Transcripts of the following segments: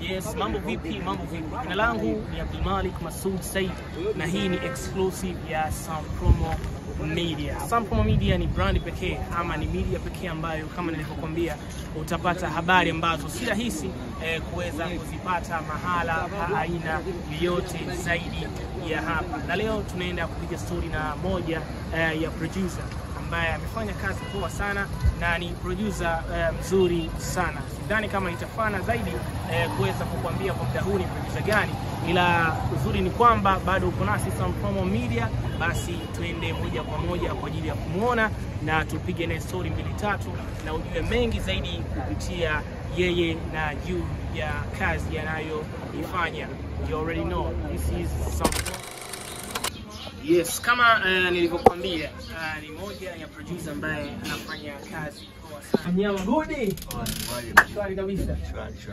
Yes, mambo vipi, mambo vipi? Jina langu ni Abdulmalik Masoud Said na hii ni exclusive ya Sam Promo Media. Sam Promo Media ni brand pekee ama ni media pekee ambayo kama nilivyokuambia utapata habari ambazo si rahisi kuweza kuzipata mahala pa aina yoyote zaidi ya hapa. Na leo tunaenda kupiga story na moja ya producer ambaye amefanya kazi poa sana na ni producer mzuri sana. Sidhani kama itafana zaidi kuweza kukuambia kwa muda huu ni producer gani, ila uzuri ni kwamba bado uko nasi Sam Promo Media. Basi tuende moja kwa moja kwa ajili ya kumuona na tupige naye story mbili tatu na ujue mengi zaidi kupitia yeye na juu ya kazi anayoifanya. You already know this is Sam Promo. Yes, kama nilivyokuambia, ni moja ya producer ambaye anafanya kazi poa sana. Mnyama gudi. Shwari kabisa.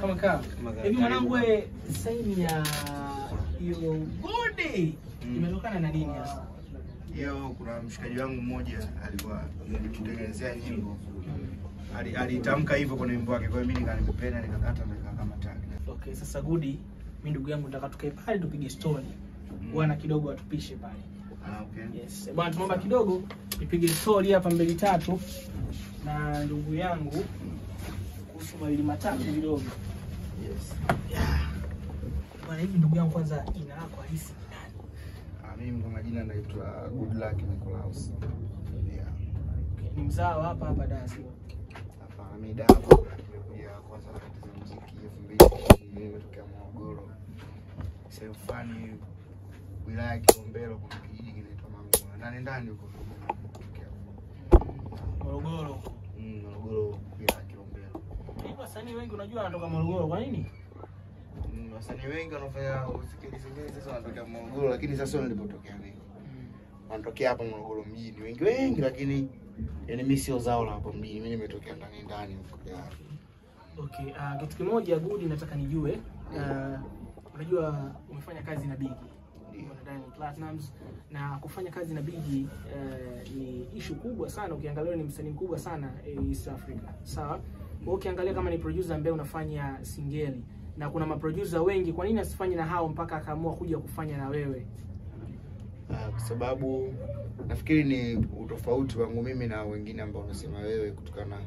Kama kaa. Hivi mwanangu wewe, saini ya hiyo gudi imetokana na nini hasa? Hiyo kuna mshikaji wangu mmoja alikuwa alinitengenezea nyimbo. Alitamka hivyo kwenye wimbo wake, kwa hiyo mimi nikanipenda nikakata na kama tag. Okay, sasa gudi, mimi ndugu yangu nataka tukae pale tupige story. Bwana kidogo atupishe pale. Okay. Yes. Bwana tunaomba kidogo nipige story hapa mbili tatu na ndugu yangu kuhusu mawili matatu kidogo. Yes. Yeah. Bwana hivi ndugu yangu, kwanza jina lako halisi ni nani? Mimi kwa majina naitwa Goodluck Nicolaus. Yeah. Okay. Ni mzao hapa hapa Dar es Salaam? Hapana, mimi Dar. Nimekuja kwanza harakati za muziki 2000, nimetokea Morogoro. Sehemu fulani wilaya ya Kilombero, kuna kijiji kinaitwa Mang'ola. Ndani ndani huko. Morogoro. Morogoro, wilaya ya Kilombero. Hivi wasanii wengi unajua wanatoka Morogoro, kwa nini? Wasanii wengi wanafanya usikilizaji sasa wanatokea Morogoro, lakini sasa nilipotokea mimi. Wanatokea hapa Morogoro mjini wengi wengi, lakini yani mimi sio zao la hapa mjini, mimi nimetokea ndani ndani huko. Okay, kitu kimoja Gudi nataka nijue. Unajua umefanya kazi na Biggie. Diamond Platnumz, na kufanya kazi na Biggie ni issue kubwa sana. Ukiangalia ni msanii mkubwa sana East Africa. Sawa? Wewe ukiangalia kama ni producer ambaye unafanya singeli na kuna maproducer wengi, kwa nini asifanye na hao mpaka akaamua kuja kufanya na wewe? Kwa sababu nafikiri ni utofauti wangu mimi na wengine ambao unasema wewe, kutokana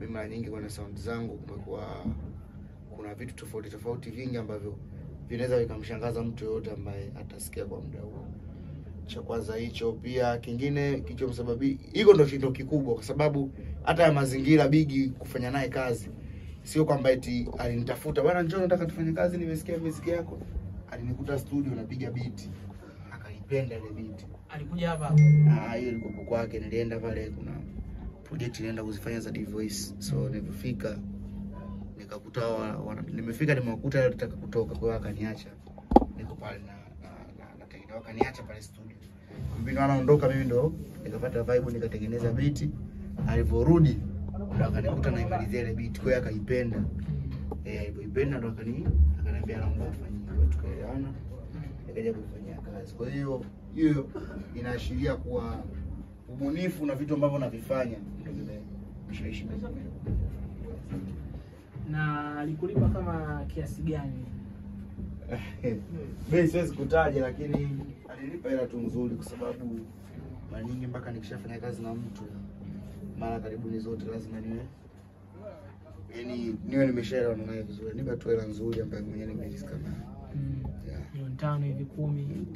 mimi mara nyingi kwenye sound zangu kumekuwa kuna vitu tofauti tofauti vingi ambavyo vinaweza vikamshangaza mtu yoyote ambaye atasikia kwa muda huo. Cha kwanza hicho, pia kingine kilichomsababisha hiko ndio kitu kikubwa, kwa sababu hata ya mazingira Biggie kufanya naye kazi sio kwamba eti alinitafuta bwana njoo nataka tufanye kazi nimesikia muziki yako. Alinikuta studio napiga beat, akaipenda ile beat. Alikuja hapa? Hiyo ilikuwa kwake, nilienda pale kuna project nilienda kuzifanya za D-Voice. So nilipofika nikakuta nimefika nimewakuta walitaka kutoka, kwa hiyo akaniacha niko pale na natengeneza, akaniacha pale studio. Mbona anaondoka, mimi ndo nikapata vibe nikatengeneza beat. Aliporudi ndo akanikuta naimalizia ile beat, kwa hiyo akaipenda. Alipoipenda ndo akaniambia naomba tufanye, tukaelewana, nikaja kufanyia kazi. Kwa hiyo hiyo inaashiria kuwa ubunifu na vitu ambavyo navifanya ndio vimeshawishi. Na alikulipa kama kiasi gani? Mimi siwezi kutaja, lakini alilipa hela tu nzuri, kwa sababu mara nyingi mpaka nikishafanya kazi na mtu mara karibuni zote lazima niwe yani niwe nimeshaelewana naye vizuri. Nipa tu hela nzuri ambayo mwenyewe nimejisikia nayo. Milioni 5 hivi 10.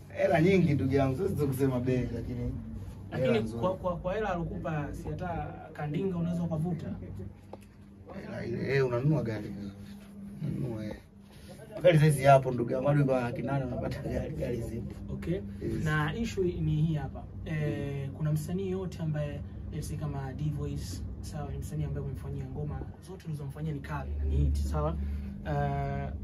Hela nyingi ndugu yangu, siwezi kusema bei, lakini kwa hela alikupa si hata kandinga unaweza ukavuta. Hela ile unanunua gari vizuri. Unanunua gari saizi hapo ndugu yangu, hadi kwa laki 8 unapata gari zipo. Okay. Yes. Na issue ni hii hapa. Kuna msanii yote ambaye let's kama D-Voice, sawa, ni msanii ambaye umemfanyia ngoma zote ulizomfanyia ni kali na ni hit, sawa?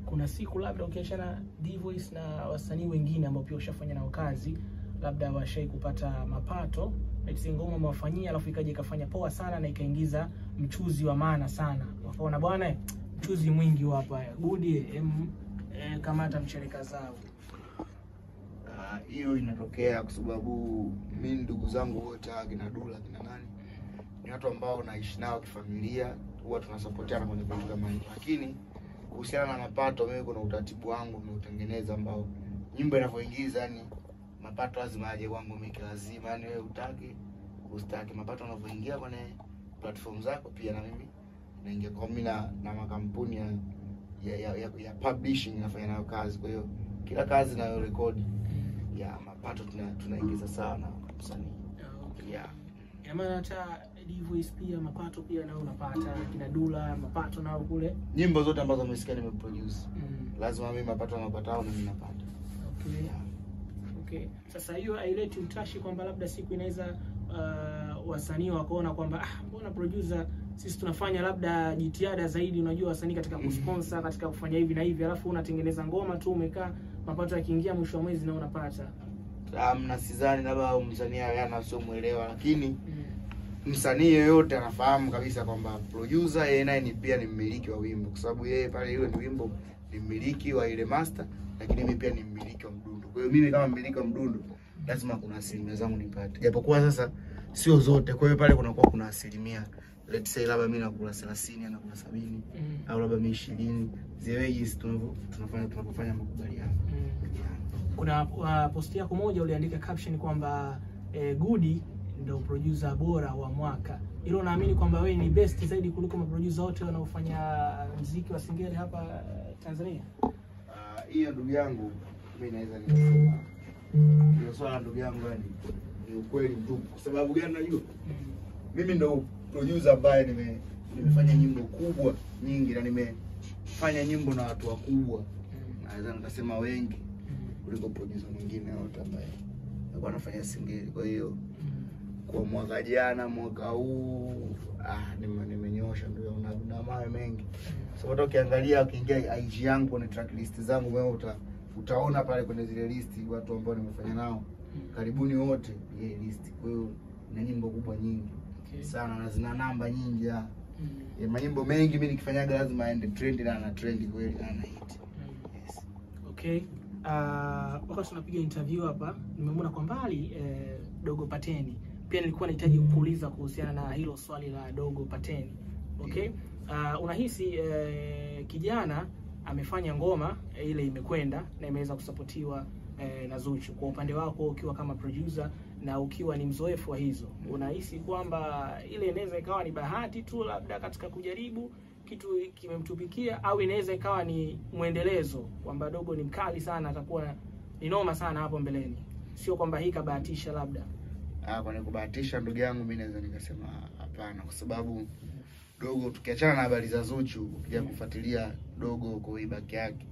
Kuna siku labda ukiachana D-Voice na wasanii wengine ambao pia ushafanya nao kazi, labda washai kupata mapato, let's say ngoma umewafanyia alafu ikaja ikafanya poa sana na ikaingiza mchuzi wa maana sana, wakaona bwana mchuzi mwingi hapa Gudi, kamata mcheleka zao. Hiyo inatokea kwa sababu mimi ndugu zangu wote kina Dula kina nani ni watu ambao naishi nao kifamilia, Huwa tunasapotiana kwenye vitu kama hivyo. Lakini kuhusiana na mapato, mimi kuna utaratibu wangu nimeutengeneza ambao nyimbo inavyoingiza, yani mapato lazima aje kwangu mimi lazima, yani wewe utake usitake, mapato yanavyoingia kwenye platform zako pia na mimi naingia. Kwa mimi na makampuni ya publishing nafanya nayo kazi. Kwa hiyo kila kazi nayo rekodi ya mapato tunaingiza sana msanii. Okay. Yeah. Ina maana hata D-Voice pia mapato pia nao unapata, kina Dula mapato nao kule. Nyimbo zote ambazo umesikia nimeproduce lazima mimi mapato napatao na mimi napata. Okay. Yeah. Okay. Sasa hiyo haileti utashi kwamba labda siku inaweza wasanii wakaona kwamba mbona producer sisi tunafanya labda jitihada zaidi, unajua wasanii katika kusponsor, katika kufanya hivi na hivi, alafu unatengeneza ngoma tu umekaa, mapato yakiingia mwisho wa mwezi na unapata. Amna, sidhani labda msanii ana sio muelewa, lakini msanii yeyote anafahamu kabisa kwamba producer yeye naye ni pia ni mmiliki wa wimbo, kwa sababu yeye pale ile ni wimbo ni mmiliki wa ile master, lakini mimi pia ni mmiliki wa mdundo. Kwa hiyo mimi kama mmiliki wa mdundo lazima kuna asilimia zangu nipate, japokuwa sasa sio zote. Kwa hiyo pale kunakuwa kuna asilimia, let's say labda mimi nakula 30, anakula 70, au labda mimi 20, zile jinsi tunafanya tunapofanya makubaliano. Kuna posti yako moja uliandika caption kwamba Gudi ndio producer bora wa mwaka. Hilo naamini kwamba wewe ni best zaidi kuliko maproducer wote wanaofanya muziki wa singeli hapa Tanzania. Hiyo ndugu yangu mimi naweza nikasema hilo swala ndugu yangu, yani ni ukweli mtupu. Kwa sababu gani? Unajua mimi ndo producer ambaye nimefanya nyimbo kubwa nyingi na nimefanya nyimbo na watu wakubwa, naweza nikasema wengi kuliko producer mwingine yote ambaye alikuwa anafanya singeli. Kwa hiyo kwa mwaka jana, mwaka huu nimenyosha ndio na mawe mengi. So hata ukiangalia ukiingia IG yangu kwenye track list zangu wewe utaona pale kwenye zile list watu ambao nimefanya nao karibuni wote ile list. Kwa hiyo na nyimbo kubwa nyingi sana na zina namba nyingi ya manyimbo mengi mimi nikifanyaga lazima aende trend na ana trend kweli na ana hit. Yes. Okay. Wakati tunapiga interview hapa nimemwona kwa mbali Dogo Pateni. Pia nilikuwa nahitaji kukuuliza kuhusiana na hilo swali la Dogo Pateni. Okay? Unahisi kijana amefanya ngoma ile imekwenda na imeweza kusapotiwa na Zuchu. Kwa upande wako ukiwa kama producer na ukiwa ni mzoefu wa hizo, unahisi kwamba ile inaweza ikawa ni bahati tu labda katika kujaribu kitu kimemtupikia, au inaweza ikawa ni mwendelezo kwamba Dogo ni mkali sana, atakuwa ni noma sana hapo mbeleni, sio kwamba hii kabahatisha labda? Kwa nikubahatisha ndugu yangu mimi naweza nikasema hapana, kwa sababu Dogo tukiachana na habari za Zuchu, ukija kufuatilia Dogo kwa ibaki yake,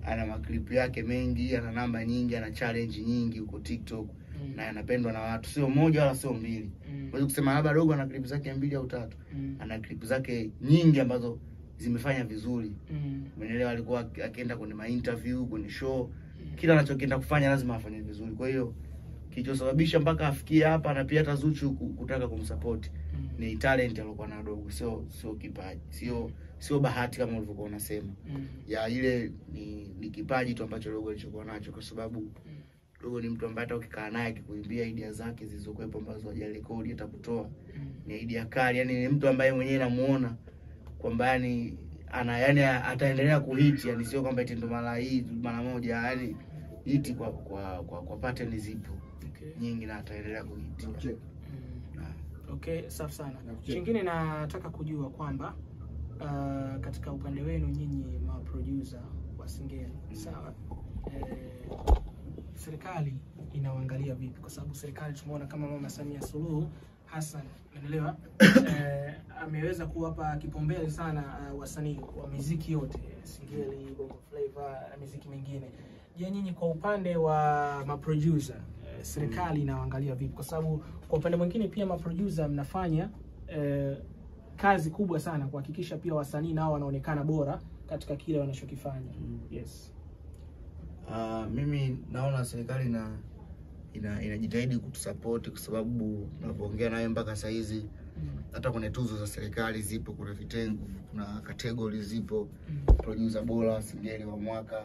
ana maklipu yake mengi, ana namba nyingi, ana challenge nyingi huko TikTok na anapendwa na watu, sio moja wala sio mbili. Unaweza kusema labda Dogo ana clip zake mbili au tatu. Ana clip zake nyingi ambazo zimefanya vizuri. Umeelewa? Alikuwa akienda kwenye ma interview, kwenye show, kila anachokienda kufanya lazima afanye vizuri. Kwa hiyo kilichosababisha mpaka afikie hapa na pia hata Zuchu kutaka kumsupport ni talent aliyokuwa nayo Dogo, sio kipaji, sio bahati kama ulivyokuwa unasema. Ya ile ni kipaji tu ambacho Dogo alichokuwa nacho, kwa sababu Dogo ni mtu ambaye hata ukikaa naye akikuimbia idea zake zilizokuwepo ambazo hajarekodi atakutoa, ni idea kali. Yani ni mtu ambaye mwenyewe namuona kwamba yani ana yani ataendelea kuhit, yani sio kwamba eti ndo mara hii mara moja, yani hit kwa pattern zipo nyingi na ataendelea kuhit. Okay, safi sana. Kingine nataka kujua kwamba katika upande wenu nyinyi ma producer wa singeli, sawa, serikali inawaangalia vipi? Kwa sababu serikali tumeona kama Mama Samia Suluhu Hassan, unaelewa, ameweza kuwapa kipaumbele sana wasanii wa muziki yote, singeli, bongo flavor na muziki mingine. Je, nyinyi kwa upande wa ma producer serikali inawaangalia vipi? Kwa sababu kwa upande mwingine pia ma producer mnafanya kazi kubwa sana kuhakikisha pia wasanii nao wanaonekana bora katika kile wanachokifanya. Yes. Mimi naona serikali inajitahidi kutusupport, kwa sababu tunapoongea nayo mpaka saa hizi hata kwenye tuzo za serikali zipo, kuna vitengo, kuna category zipo, producer bora singeli wa mwaka.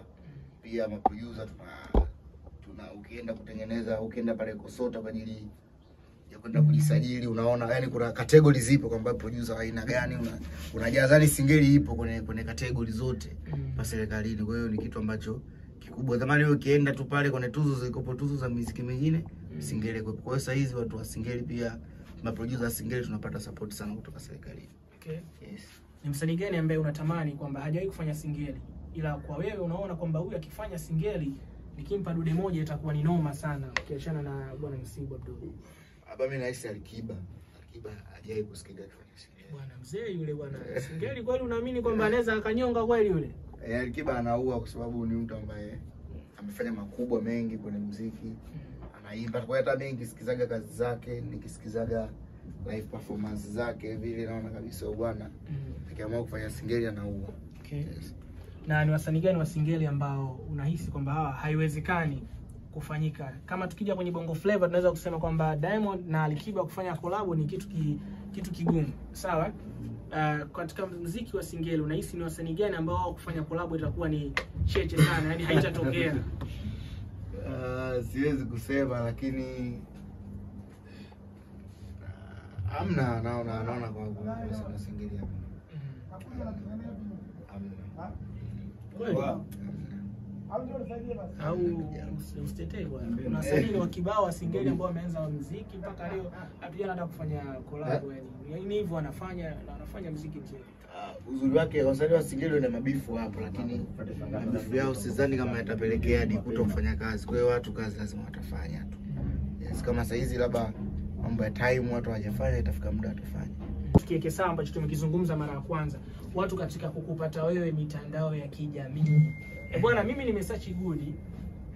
Pia ma producer tuna ukienda kutengeneza, ukienda pale Kosota kwa ajili ya kwenda kujisajili, unaona yani kuna category zipo kwamba producer aina gani unajaza, yani singeli ipo kwenye category zote pa serikalini. Kwa hiyo ni kitu ambacho kikubwa. Zamani wewe ukienda tu pale kwenye tuzo zilikopo tuzo za muziki mingine singeli kwa hiyo sasa hizi watu wa singeli pia ma producer singeli tunapata support sana kutoka serikalini. Okay. Yes. Ni msanii gani ambaye unatamani kwamba hajawahi kufanya singeli ila kwa wewe unaona kwamba huyu akifanya singeli nikimpa dude moja itakuwa ni noma sana, ukiachana na bwana Msibu Abdul? Hapa mimi nahisi Alikiba. Alikiba hajawahi kusikika akifanya singeli. Bwana mzee yule bwana singeli kweli, unaamini kwamba anaweza akanyonga kweli yule? Alikiba anaua kwa sababu ni mtu ambaye amefanya makubwa mengi kwenye muziki. Anaimba. Kwa hiyo hata mimi nikisikizaga kazi zake, nikisikizaga live performance zake vile naona kabisa bwana akiamua kufanya singeli anaua. Okay. Yes. Na ni wasanii gani wa singeli ambao unahisi kwamba hawa haiwezekani kufanyika? Kama tukija kwenye Bongo Flava tunaweza kusema kwamba Diamond na Alikiba kufanya collab ni kitu kigumu. Sawa? Katika muziki wa singeli unahisi ni wasanii gani ambao kufanya collab itakuwa ni cheche sana, yani haitatokea? Siwezi kusema, lakini amna, naona kwa singeli hapa. Amna. Kweli? Au usitetee bwana. Kuna wasanii wa kibao wa singeli ambao wameanza muziki mpaka leo hatujaona hata kufanya collab, yani ni hivyo wanafanya na wanafanya muziki mzuri. Uzuri wake wasanii wa singeli wana mabifu hapo, lakini mabifu yao sidhani kama yatapelekea hadi kutofanya kazi. Kwa hiyo watu kazi lazima watafanya tu. Yes, kama saa hizi labda mambo ya time watu hawajafanya, itafika muda watafanya. Tukiweke sawa ambacho tumekizungumza mara ya kwanza, watu katika kukupata wewe mitandao ya kijamii. Bwana mimi nimesearch Gudi,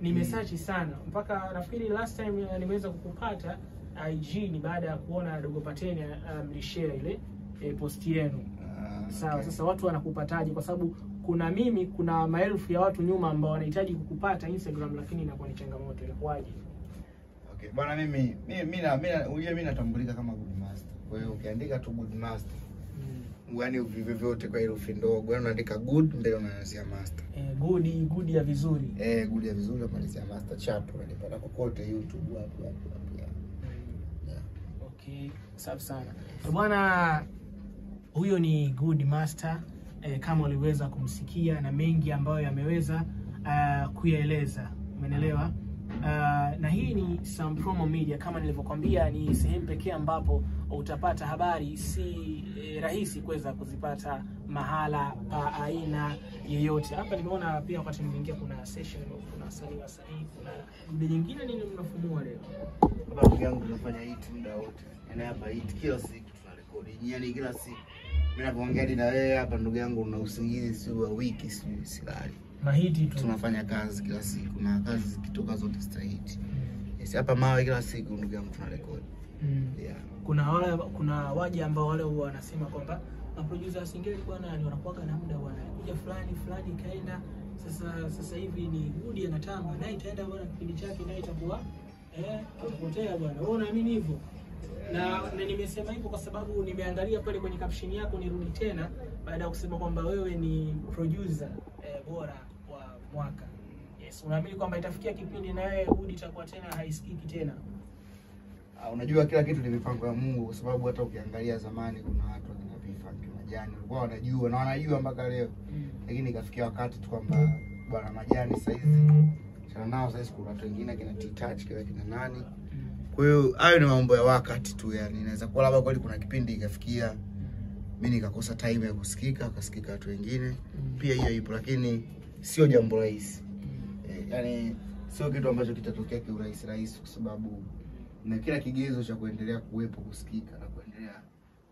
nimesearch sana mpaka nafikiri last time nimeweza kukupata IG ni baada ya kuona Dogo Pateni mlishare ile post yenu. Sawa, okay. Sasa watu wanakupataje? Kwa sababu kuna mimi kuna maelfu ya watu nyuma ambao wanahitaji kukupata Instagram lakini inakuwa ni changamoto. Inakuwaje? Okay, bwana mimi unajua mimi natambulika kama Good Master. Kwa hiyo ukiandika tu Good Master, yaani vyovyote kwa herufi ndogo, yaani unaandika good mbele unaanzia master. Good ya vizuri. Good ya vizuri unamalizia master chapo, unanipata kokote YouTube hapo hapo. Yeah. Okay, safi sana. Bwana huyo ni Good Master, kama uliweza kumsikia na mengi ambayo yameweza kuyaeleza. Umeelewa? Na hii ni Sam Promo Media. Kama nilivyokuambia ni sehemu pekee ambapo utapata habari si rahisi kuweza kuzipata mahala pa aina yeyote. Hapa nimeona pia wakati nimeingia kuna session, kuna wasanii, kuna dude nyingine nini mnafumua leo? Hapa ndugu yangu tunafanya hit muda wote. Yaani hapa hit kila siku tunarekodi. Yaani kila siku. Mimi napoongea na wewe hapa ndugu yangu una usingizi sio wa wiki sio silali. Mahiti tu. Tunafanya kazi kila siku na kazi zikitoka zote zitahiti. Yes, hapa mawe kila siku ndugu yangu tunarekodi. Yeah. Kuna waja ambao wale huwa wanasema kwamba maproducer singeli bwana ni wanakuaga na muda bwana. Kuja fulani fulani kaenda sasa hivi ni Gudi anatamba naye itaenda bwana kipindi chake naye itakuwa itapotea bwana. Wewe unaamini hivyo? Na nimesema hivyo kwa sababu nimeangalia pale kwenye caption yako, nirudi tena baada ya kusema kwamba wewe ni producer bora wa mwaka. Yes, unaamini kwamba itafikia kipindi na wewe Gudi itakuwa tena haisikiki tena? Unajua kila kitu ni mipango ya Mungu, kwa sababu hata ukiangalia zamani kuna watu wakina P-Funk Majani walikuwa wanajua na wanajua mpaka leo. Lakini ikafikia wakati tu kwamba bwana Majani sasa hizi chana nao, sasa hizi kuna watu wengine kina T-Touch kina nani. Kwa hiyo hayo ni mambo ya wakati tu, yani inaweza kuwa labda kweli kuna kipindi ikafikia mimi nikakosa time ya kusikika, akasikika watu wengine. Pia hiyo ipo, lakini sio jambo rahisi. Yani sio kitu ambacho kitatokea kiurahisi rahisi, kwa sababu na kila kigezo cha kuendelea kuwepo kusikika na kuendelea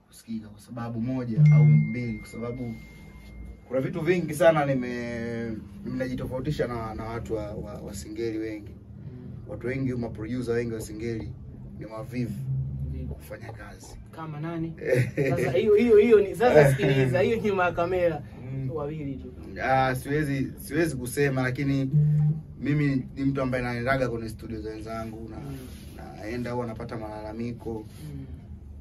kusikika kwa sababu moja au mbili, kwa sababu kuna vitu vingi sana nimejitofautisha na watu wa singeli wengi. Watu wengi, maproducer wengi wa singeli ni wavivu kufanya kazi. Kama nani? Sasa hiyo ni sasa, sikiliza hiyo nyuma ya kamera wawili tu. Siwezi kusema, lakini mimi ni mtu ambaye naendaga kwenye studio za wenzangu na naenda huwa napata malalamiko.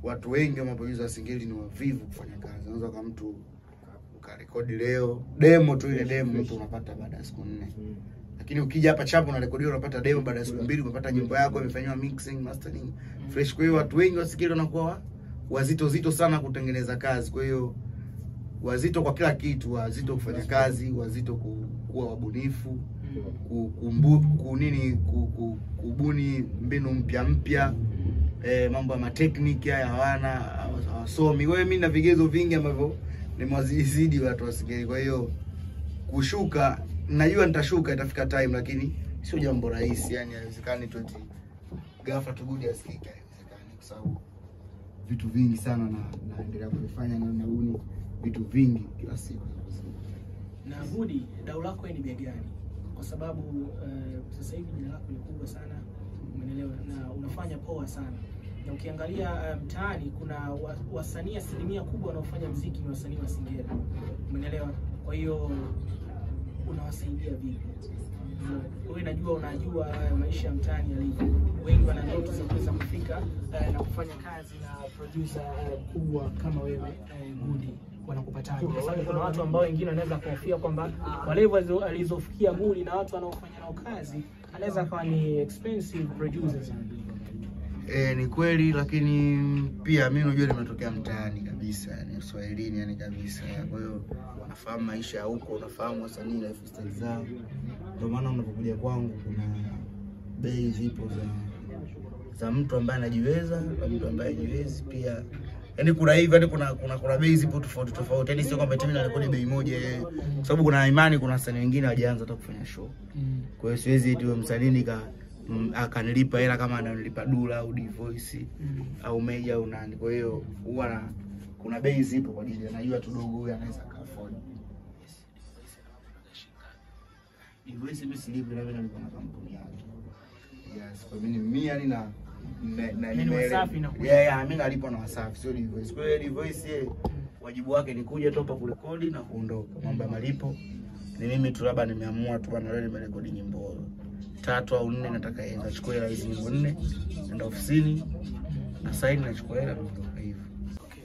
Watu wengi wa maproducer wa singeli ni wavivu kufanya kazi. Unaweza kama mtu ukarekodi leo demo tu, ile demo mtu unapata baada ya siku 4. Lakini ukija hapa chapo unarekodiwa, unapata demo, baada ya siku mbili umepata nyimbo yako imefanywa mixing, mastering fresh. Kwa hiyo watu wengi wasikili wanakuwa wazito zito sana kutengeneza kazi. Kwa hiyo wazito kwa kila kitu, wazito kufanya kazi, wazito kuwa wabunifu, kubuni mbinu mpya mpya, mambo ya matekniki haya hawana, hawasomi. Wewe, mimi na vigezo vingi ambavyo nimewazidi watu wa Singeli. Kwa hiyo kushuka, najua nitashuka, itafika time, lakini sio jambo rahisi. Yani haiwezekani tu eti ghafla tu Gudi asikike, haiwezekani, kwa sababu vitu vingi sana na naendelea kuvifanya na nabuni vitu vingi kila siku. Na Gudi, dau lako ni bei gani? Kwa sababu sasa hivi jina lako ni kubwa sana, umeelewa, na unafanya poa sana. Na ukiangalia mtaani kuna wasanii, asilimia kubwa wanaofanya mziki ni wasanii wa Singeli, umeelewa? Kwa hiyo unawasaidia vipi? Wewe najua unajua maisha ya mtaani yalivyo, wengi wana ndoto za kuweza kufika na kufanya kazi na producer mkubwa kama wewe Gudi, wanakupataje? Kwa sababu kuna watu ambao wengine wanaweza kuhofia kwamba kwa level alizofikia Gudi na watu wanaofanya nao kazi anaweza akawa ni expensive producers. Ni kweli, lakini pia mimi unajua nimetokea mtaani kabisa, yani Uswahilini, yani kabisa. Kwa hiyo nafahamu maisha ya huko, unafahamu wasanii lifestyle zao. Ndio maana unapokuja kwangu kuna bei zipo za mtu ambaye anajiweza na mtu ambaye hajiwezi pia. Yaani kuna hivi, yani kuna bei zipo tofauti tofauti. Yaani sio kwamba mimi narekodi bei moja, kwa sababu kuna imani kuna wasanii wengine hawajaanza hata kufanya show. Kwa hiyo siwezi eti msanii akanilipa hela kama ananilipa Dula au Dvoice au Meja au nani. Kwa hiyo huwa kuna bei zipo kwa ajili, najua tu dogo huyu anaweza ka afford. Dvoice mimi silipi, na mimi nalipwa na kampuni yake. Yes, kwa mimi mimi yani na Wasafi na mimi nalipwa na Wasafi, sio Dvoice. Kwa hiyo Dvoice yeye wajibu wake ni kuja tu hapa kurekodi na kuondoka. Mambo ya malipo ni mimi tu, labda nimeamua tu bana, leo nimerekodi nyimbo 3 au 4, nataka nachukua hela hizi nyimbo 4, naenda ofisini na sign, nachukua hela naondoka hivyo. Okay.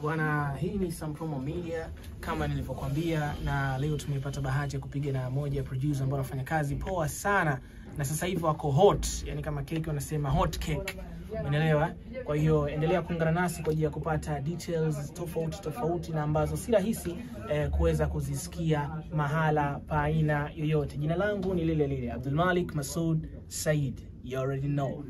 Bwana, hii ni Sam Promo Media kama nilivyokuambia, na leo tumepata bahati ya kupiga na moja producer ambao anafanya kazi poa sana na sasa hivi wako hot, yani kama keki wanasema hot cake, umeelewa? Kwa hiyo endelea kuungana nasi kwa ajili ya kupata details tofauti tofauti na ambazo si rahisi kuweza kuzisikia mahala pa aina yoyote. Jina langu ni lile lile, Abdulmalik Masoud Said. You already know.